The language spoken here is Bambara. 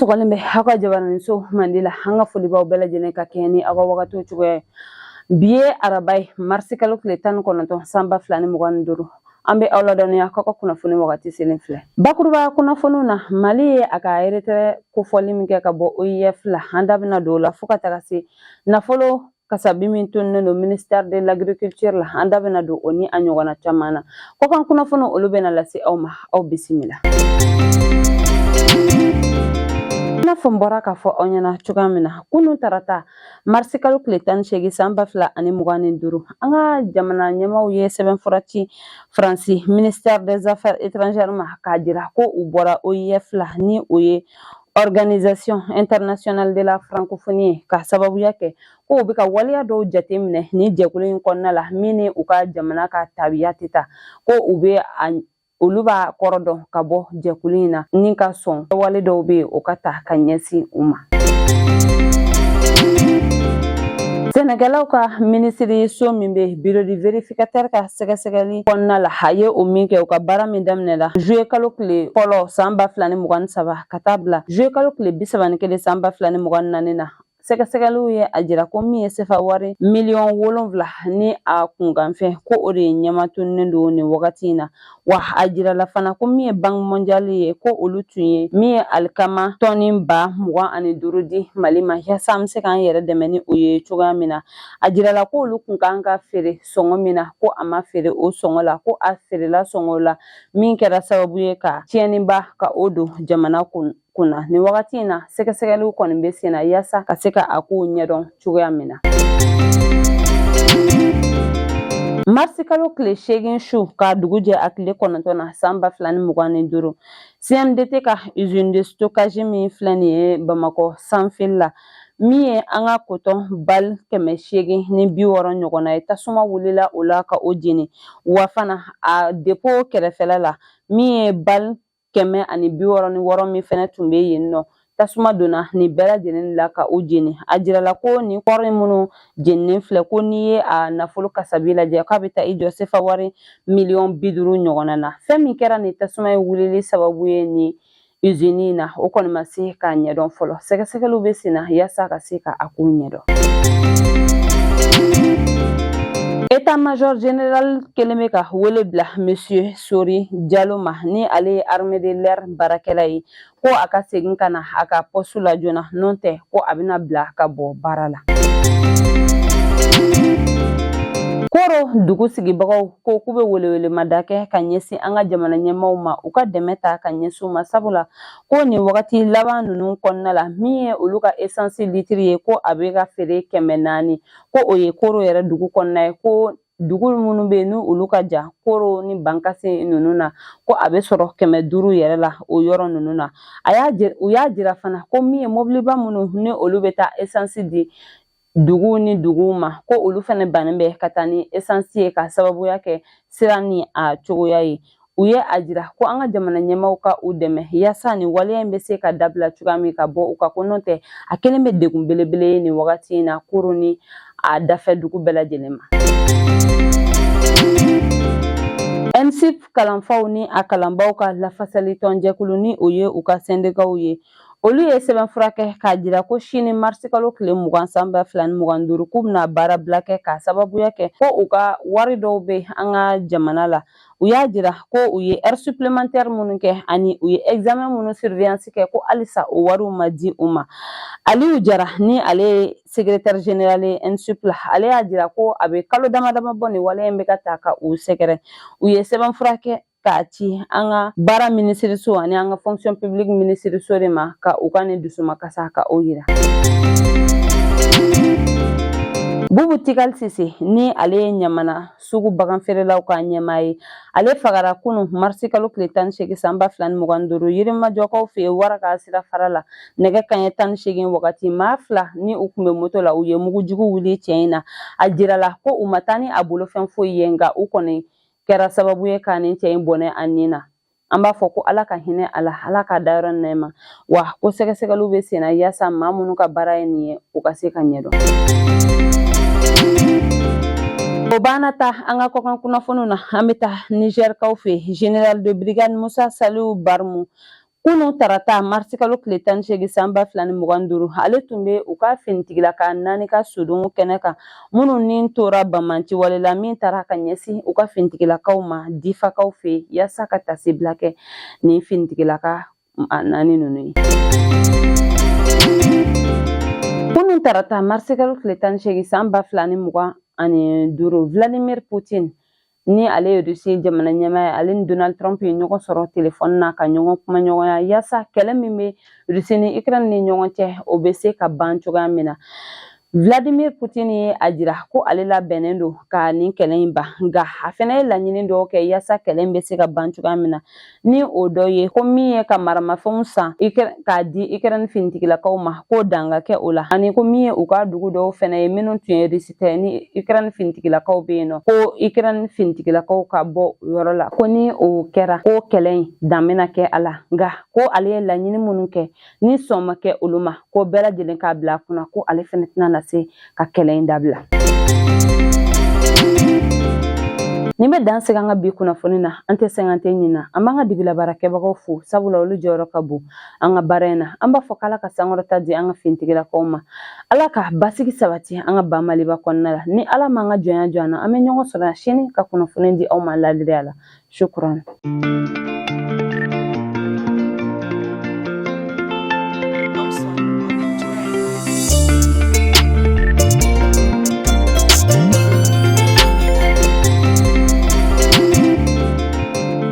sɔgɔlen bɛ aw ka jabaraninso mandi la. An ka foli b'aw bɛɛ lajɛlen ka kɛɲɛ ni aw ka wagatiw cogoya ye. Bi ye araba ye, marisi kalo tile 19, san 2025. An bɛ aw ladɔnniya k'aw ka kunnafoni wagati selen filɛ. Bakuruba kunnafoniw na, Mali ye a ka retrait kofɔli min kɛ ka bɔ OIF la, an da bɛna don o la, fo ka taga se nafolo kasabi min tununnen don ministère de l'agriculture la, an da bɛna don o ni a ɲɔgɔnna caman na. Kɔkan kunnafoni, olu bɛna lase aw ma. Aw bisimila. I n'a fɔ n bɔra k'a fɔ aw ɲɛna cogoya min na, kunun tarata, marisi kalo tile 18, san 2025, an ka jamana ɲɛmaaw ye sɛbɛnfura ci Faransi ministère des affaires étrangères ma k'a jira ko u bɔra OIF la, ni o ye Organisation internationale de la francophonie ye, ka sababuya kɛ ko u bɛ ka waleya dɔw jateminɛ ni jɛkulu in kɔnɔna la min ni u ka jamana ka tabiya tɛ taa, ko u bɛ a olu b'a kɔrɔ dɔn ka bɔ jɛkulu in na ni ka sɔn wale dɔw bɛ yen, o ka ta ka ɲɛsin u ma. Sɛnɛkɛlaw ka minisiri so min bɛ bureau du vérificateur ka sɛgɛsɛgɛli kɔnɔna la, a ye o min kɛ, u ka baara min daminɛla juillet kalo tile fɔlɔ, san 2023, ka taa bila juillet kalo tile 31, san 2024 na, sɛgɛsɛgɛliw ye a jira ko min ye sefa wari miliyɔn 7 ni a kunkanfɛn, ko o de ye ɲɛma tununnen don nin wagati in na. Wa a jirala fana ko min ye Banque mondiale ye, ko olu tun ye min ye alikama tɔni 25 000 di Mali ma yaasa an bɛ se k'an yɛrɛ dɛmɛ ni o ye cogoya min na. A jirala ko olu kun kan ka feere sɔngɔ min na, ko a ma feere o sɔngɔ la, ko a feerela sɔngɔ la min kɛra sababu ye ka tiɲɛniba ka o don jamana kun kunna. Nin wagati in na, sɛgɛsɛgɛliw kɔni bɛ sen na yaasa ka se ka a kow ɲɛdɔn cogoya min na. Marisi kalo tile 8 su ka dugu jɛ a tile 9 na, san 2025, CMDT ka usine de stockage min filɛ nin ye Bamakɔ Sanfili la, min ye an ka kotɔn bali 860 ɲɔgɔnna ye, tasuma wulila o la ka o jeni. Wa fana a depo kɛrɛfɛla la, min ye bali 166 min fɛnɛ tun bɛ yen nɔ, tasuma donna nin bɛɛ lajɛlen la ka o jeni. A jirala ko nin kɔɔri minnu jeninen filɛ, ko n'i ye a nafolo kasabi lajɛ, k'a bɛ taa i jɔ sefa wari miliyɔn 50 ɲɔgɔnna na. Fɛn min kɛra nin tasuma in wulili sababu ye nin usine in na, o kɔni ma se k'a ɲɛdɔn fɔlɔ. Sɛgɛsɛgɛliw bɛ sen na yaasa ka se ka a kow ɲɛdɔn. État-major général kelen bɛ ka wele bila Monsieur Sori Jalo ma, ni ale ye armée de l'air baarakɛla ye, ko a ka segin ka na a ka poste la joona, n'o tɛ ko a bɛna bila ka bɔ baara la. Koro dugu sigibagaw ko k'u bɛ welewelemada kɛ ka ɲɛsin an ka jamana ɲɛmaaw ma, u ka dɛmɛ ta ka ɲɛsin u ma, sabula ko nin wagati laban ninnu kɔnɔna la, min ye olu ka esansi litiri ye, ko a bɛ ka feere 400, ko o ye Koro yɛrɛ dugu kɔnɔna ye, ko dugu minnu bɛ yen ni olu ka jan Koro ni Bankasi ninnu na, ko a bɛ sɔrɔ 500 yɛrɛ la o yɔrɔ ninnu na. U y'a jira fana ko min ye mobiliba minnu ni olu bɛ taa esansi di duguw ni duguw ma, ko olu fana bannen bɛ ka taa ni esansi ye ka sababuya kɛ sira ni a cogoya ye. U ye a jira ko an ka jamana ɲɛmaaw ka u dɛmɛ yaasa nin waleya in bɛ se ka dabila cogoya min ka bɔ u ka, ko n'o tɛ a kelen bɛ degun belebele ye nin wagati in na Koro ni a dafɛ dugu bɛɛ lajɛlen ma. ENSUP kalanfaw ni a kalanbaw ka lafasali tɔnjɛkulu, ni o ye u ka sɛndikaw ye, olu ye sɛbɛnfura kɛ k'a jira ko sini marisikalo tile 20, san 2025, k'u bɛna baarabila kɛ k'a sababuya kɛ ko u ka wari dɔw bɛ an ka jamana la. U y'a jira ko u ye heure supplémentaire minnu kɛ ani u ye examen minnu surveillance kɛ, ko halisa o wariw ma di u ma. Aliyu Jara, ni ale ye secrétaire général ye ENSUP la, ale y'a jira ko a bɛ kalo dama dama bɔ nin waleya in bɛ ka ta ka u sɛgɛrɛ. U ye sɛbɛnfura kɛ k'a ci an ka baara minisiriso ani an ka fonction publique minisiriso de ma ka u ka nin dusumakasa ka o yira. Bubu Tikali Sise, ni ale ye Ɲamana sugu baganfeerelaw ka ɲɛmaa ye, ale fagara kunu marisi kalo tile 18, san 2025, Yirimajɔkaw fɛ yen, wara ka sira fara la, nɛgɛ kanɲɛ 18 wagati. Maa fila ni u kun bɛ moto la, u ye mugujugu wuli cɛ in na. A jirala ko u ma taa ni a bolofɛn foyi ye, nka u kɔni kɛra sababu ye ka nin cɛ in bɔnɛ a ni na. An b'a fɔ ko Ala ka hinɛ a la, Ala ka dayɔrɔ nɛɛma. Wa ko sɛgɛsɛgɛliw bɛ senna yaasa maa minnu ka baara ye nin ye, u ka se ka ɲɛdɔn. O banna ta an ka kɔkan kunnafoniw na, an bɛ taa Nizɛrikaw fɛ. Général de brigade Musa Saliu Barmu Kunu tarata marisikalo tile 18 san 2025, ale tun bɛ u ka finitigilaka naani ka sudon kɛnɛ kan, minnu ni tora banbaanci wale la min taara ka ɲɛsin u ka finitigilakaw ma difakaw fɛ, yaasa ka tasibila kɛ nin finitigilaka naani ninnu ye. Kunun tarata marisikalo tile 18 san 2025, Vladimir Putin, ni ale ye Russie jamana ɲɛmaa ye, ale ni Donald Trump ye ɲɔgɔn sɔrɔ telefɔni na ka ɲɔgɔn kumaɲɔgɔnya yaasa kɛlɛ min bɛ Russie ni Ukraine ni ɲɔgɔn cɛ, o bɛ se ka ban cogoya min na. Vladimir Putin ye a jira ko ale labɛnnen don ka nin kɛlɛ in ban, nka a fana ye laɲini dɔw kɛ yaasa kɛlɛ in bɛ se ka ban cogoya min na, ni o dɔ ye ko min ye ka maramafɛnw san k'a di Ukraine finitigilakaw ma, ko dan ka kɛ o la, ani ko min ye u ka dugu dɔw fana ye minnu tun ye Russie ta ye ni Ukraine finitigilakaw bɛ yen nɔ, ko Ukraine finitigilakaw ka bɔ o yɔrɔ la, ko ni o kɛra, ko kɛlɛ in dan bɛna kɛ a la. Nka ko ale ye laɲini minnu kɛ, ni sɔn ma kɛ olu ma, ko bɛɛ lajɛlen k'a bila a kunna ko ale fɛnɛ tɛna na se ka kɛlɛ in dabila. Nin bɛ dan sigi an ka bi kunnafoni na. An tɛ sɛgɛn, an tɛ ɲina. An b'an ka dibilabaarakɛbagaw fo, sabula olu jɔyɔrɔ ka bon an ka baara in na. An b'a fɔ k'Ala ka sankɔrɔta di an ka finitigilakaw ma, Ala ka basigi sabati an ka ba Maliba kɔnɔna la. Ni Ala m'an ka jɔnya jɔ an na, an bɛ ɲɔgɔn sɔrɔ sini ka kunnafoni di aw ma ladiriya la. Shukran.